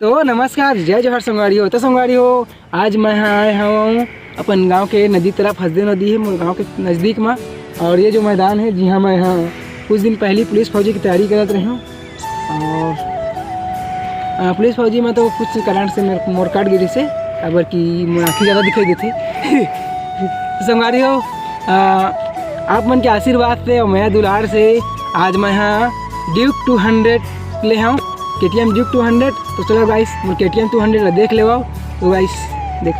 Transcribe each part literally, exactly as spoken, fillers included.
तो नमस्कार, जय जोहार संगवारी हो। तो संगवारी हो, आज मैं ह आए हवं अपन गांव के नदी तरफ। हसदेव नदी हे मोर गांव के नजदीक म, और ये जो मैदान हे, जिहां मैं ह कुछ दिन पहली पुलिस फौजी की तैयारी करत रहे हूँ, और अ, पुलिस फौजी में तो कुछ कारण से मेरे मोर कट गिस हे, काबर कि मोर आँखी ज़्यादा दिखाई देथे। तो संगवारी हो, अ, आप मन के आशीर्वाद से और मया दुलार से आज मैं ह ड्यूक टू हंड्रेड ले हूँ, K T M Duke two hundred. तो चलो गाइस, मोर के टी एम टू हंड्रेड ला देख लेवव। तो गाइस, देख,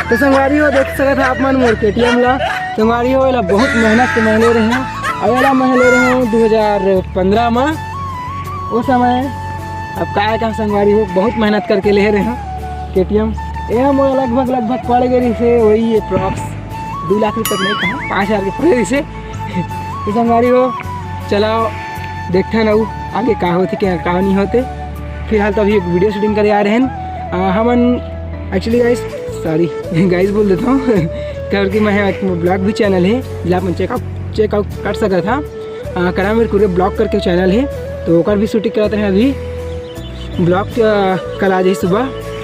तो संगवारी हो, देख सकत ह आप मन मोर के टी एम ला। संगवारी हो, एला बहुत मेहनत से मैं ले रहे हूँ, और एला मैं ले रहे हूँ दो हज़ार पंद्रह में। वो समय अब का कहूँ संगवारी हो, बहुत मेहनत करके ले रहे हूँ के टी एम। ये मोला लगभग, लगभग पड़ गे रिहिसे, वही अप्रॉक्स दो लाख रुपये तो नहीं कहूँ, पाँच हज़ार के पड़ गे रिहिसे। तो संगवारी हो, चलाओ, देखथन अउ आगे का होथे, का, का नहीं होथे। फिलहाल तो अभी एक वीडियो शूटिंग करे आ रहे हैं, अ, हमन, actually गाइस, सॉरी, गाइस बोल देता हूँ, क्योंकि मैं एक ब्लॉग भी चैनल है, जिला आप मन चेकआउट, चेकआउट कर सकत हा। अ, करमवीर कुरे ब्लॉग करके चैनल है, तो ओकर भी शूटिंग करत रहे अभी। ब्लॉग, अ, कल आ जाही सुबह।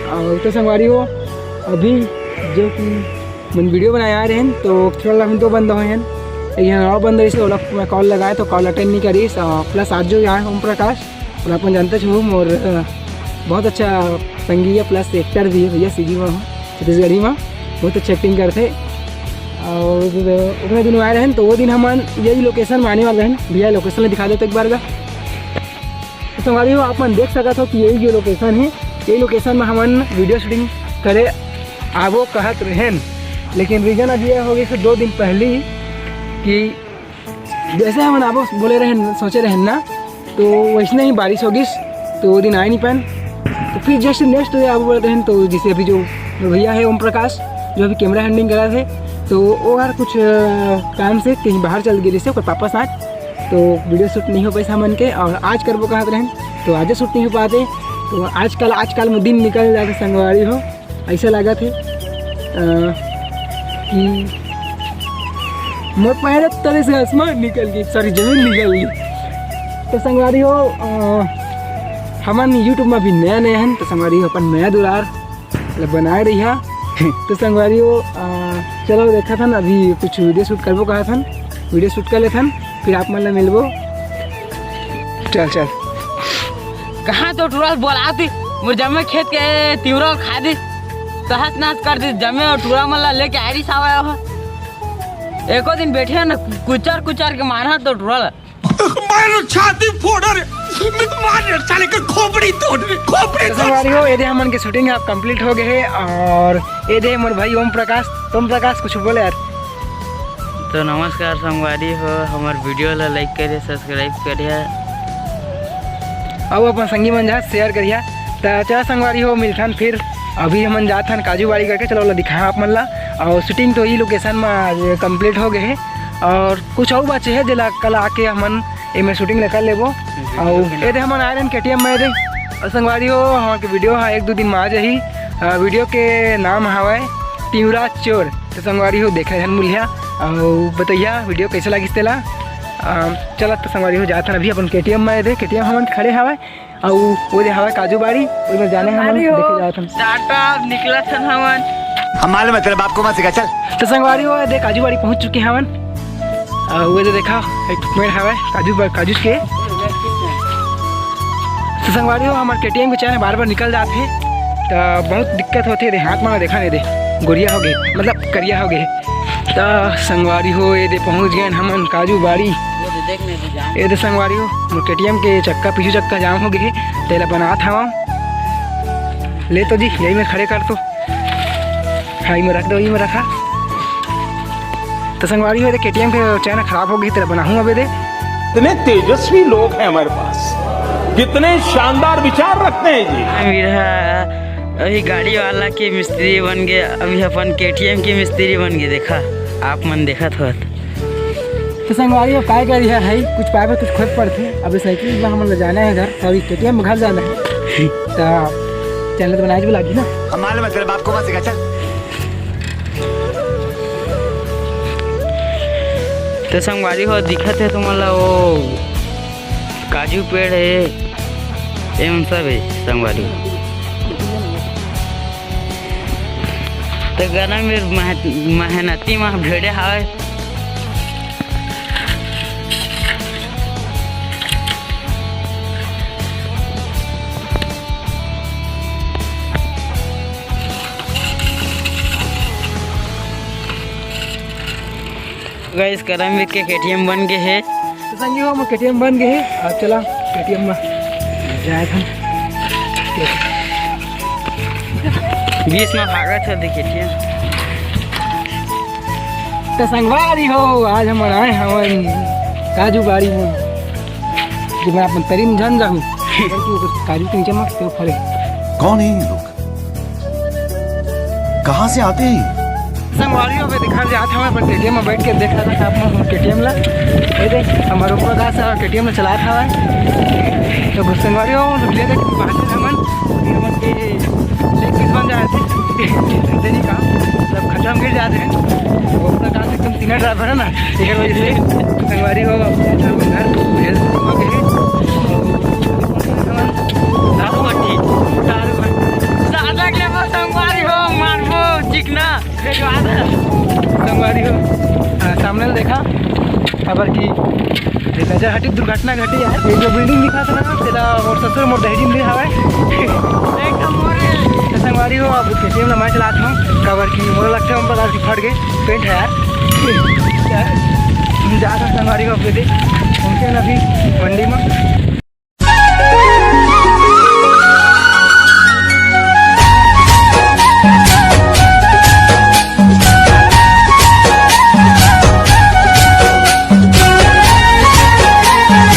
और तो संगवारी हो, अभी जो कि मन वीडियो बनाए आ रहे हैं, तो थोड़ा ला तो बंद होए हैं, एक झन और बंद रहिसे, ओला मैं कॉल लगाए तो कॉल अटेंड नहीं करिस। और प्लस आज जो यहाँ ओम प्रकाश, और अपन जानते हो मोर, अ, बहुत अच्छा संगी है, प्लस एक्टर भी है भैया, सी जी में हो, छत्तीसगढ़ी में बहुत अच्छा एक्टिंग करते। और ओकरे दिन आए रहे हैं, तो वो दिन हमन यही लोकेशन में आने वाले हैं। भैया, लोकेशन दिखा देते एक बार का। तो संगवारी हो, आप मन देख सकत हो कि यही जो लोकेशन है, यही लोकेशन में हमन वीडियो शूटिंग करे आबो कहत रहेन, लेकिन रीजन अब ये हो गई कि दो दिन पहली कि जैसे हमन आबो बोले रहेन, सोचे रहेन ना, तो वैसने ही बारिश हो गिस, तो वो दिन आए नहीं पाएन। तो फिर जैसे नेक्स्ट डे आबो बोले रहेन, तो जैसे अभी जो भैया है ओम प्रकाश, जो अभी कैमरा हैंडलिंग करा थे, तो वो हर कुछ, अ, काम से कहीं बाहर चल गए, जैसे ओकर पापा साथ, तो वीडियो शूट नहीं हो पाइस हमन के, और आज करबो कहत रहेन, तो आज शूट नहीं हो पाते। तो आजकल, आजकल में दिन निकल जाते संगवारी हो, ऐसा लगा थे, अ, कि मोर पैर तले से आसमान निकल गई, सॉरी, जमीन निकल गई। तो संगवारी हो, अ, हमन YouTube में अभी नया नया हन, तो संगवारी हो अपन मया दुलार ल बनाए रहिहा। तो संगवारी हो, अ, चलो देखत हन, अभी कुछ वीडियो शूट करबो कहत हन, वीडियो शूट कर लेथन, फिर आप मन ला मिलबो। चल, चल। कहाँ तो टुरा बोला दी, मोर जम्मे खेत के तिवरा खा दी, तहस नहस कर दी, जम्मे टुरा मन ला लेके आए रहिस हवय हो। एको दिन बैठे न कुचर कुचर के मारहा तो टुरा ला। मारो छाती फोड़ रे, मैं तो मार रे साले का खोपड़ी तोड़ रे, खोपड़ी तो तोड़। संगवारी हो, ये दे हमन के शूटिंग अब कंप्लीट हो गए है, और ये दे मोर भाई ओम प्रकाश। ओम प्रकाश, कुछ बोले यार। तो नमस्कार संगवारी हो, हमर वीडियो ला लाइक करिए, सब्सक्राइब करिए। अउ अपन संगी मन जहाँ शेयर करिए। तो चला संगवारी हो, मिलथन फिर। अभी हमन जाथन काजू बाड़ी करके, चलो ओला दिखा आप मन ला। और शूटिंग तो ई लोकेशन में आज कंप्लीट हो गए है, और कुछ अउ बाचे है, जेला कल आके हमन एमे शूटिंग ला कर लेबो। अउ ये दे हमन आए रहन के टी एम में, ये दे। और संगवारी हो, हमर के वीडियो हा एक दो दिन में आ जाही। अ, वीडियो के नाम हवय तिवरा चोर। तो संगवारी हो, देखा हन मुलिया, अउ बतैया वीडियो कैसे लागिस तेला। अ, चलत तो संगवारी हो, जाथन अभी अपन के टी एम में, ये दे के टी एम हमन खड़े हवय। अउ वो दे हवय काजू बाड़ी, ओइमे जाने हमन संगवारी हो, देखे जाथन। टाटा, निकलत हन हमन। हम मालूम है तेरे बाप को मत सिखा, चल। तो संगवारी हो, ये दे काजू बाड़ी पहुंच चुके हवन। अउ वो दे देखा, एक पेड़ हवय काजू बा-, काजू के। तो संगवारी हो, हमर के टी एम के चैन बार बार निकल जात हे, तो बहुत दिक्कत होथे। दे हाथ मा देखा नहीं दे, गोरिया हो गए, मतलब करिया हो गए। तो संगवारी हो, ये दे पहुंच गए हमन काजू बाड़ी। ये दे संगवारी हो, मोर के टी एम के चक्का, पीछू चक्का जाम हो गए, तेला बनात हवा। ले तो जी, यही में खड़े कर तो। हाँ, इमे रख दो, इमे रखा। तो संगवारी हो, ये के टी एम के चैन खराब हो गई, तेरा बनाहूँ अबे दे। इतने तेजस्वी लोग हैं हमारे पास, कितने शानदार विचार रखते हैं जी। हम इधर अभी गाड़ी वाला के मिस्त्री बन गए, अभी अपन के टी एम के मिस्त्री बन गए। देखा, आप मन देखत होत। तो संगवारी हो, काय करी है, है कुछ पाए बर कुछ खोज पड़थे। अभी साइकिल में हमन ला जाना है घर, सॉरी, के टी एम में घर जाना है। तो चैनल तो बनाए भी लागी ना। हम मालूम है तेरे बाप को मत सिखा, चल। तो संगवारी हो, दिखत है तुमन ला वो काजू पेड़ है, एमन सब हे संगवारी। त गरम मेर मेहनती मा भिड़े हावय। गाइस, करमवीर के केटीएम बन गे हे। तो संगी हो, मोर केटीएम बन गे हे। अब चला केटीएम में जाए हम। बीस में भागत हे, देखिए केटीएम। तो संगवारी हो, आज हमन आए हवन काजू बाड़ी में, जेमा अपन तरी में झन जाहू। काजू के नीचे मत तो फरे। कौन है ये लोग? कहाँ से आते हैं? संगवारी हो, अबे दिखा जात हमें अपन केटीएम में बैठ के देख रहा था आप मन केटीएम ला। ये देख, हमारे ऊपर दास केटीएम में चलात हवा। तो संगवारी हो, रुक ले देख, बाहर से हमन, हमन के लेग पीस बन जाए थे। तेरी काम, मतलब खतरा में गिर जाते हैं। वो अपना काम एकदम सीनियर ड्राइवर है ना, एक वजह से संगवारी हो, अब घर भेज दारू भट्टी, दारू भट्टी। ज्यादा के बस संगवारी हो, मारबो, चिकना, भेजवा दे। संगवारी हो, हाँ, सामने ले देखा, खबर की नजर हटी, दुर्घटना घटी यार। ये जो बिल्डिंग दिखा था ना, तेरा मोर ससुर, मोर दहेजी में हवा है। तो संगवारी हो, अब केटीएम ला मैं चलात हूँ, खबर की मोला लगता है, हम बता फट गए, पेंट है यार। जा था संगवारी हो, अब दे पहुँचे ना अभी मंडी में।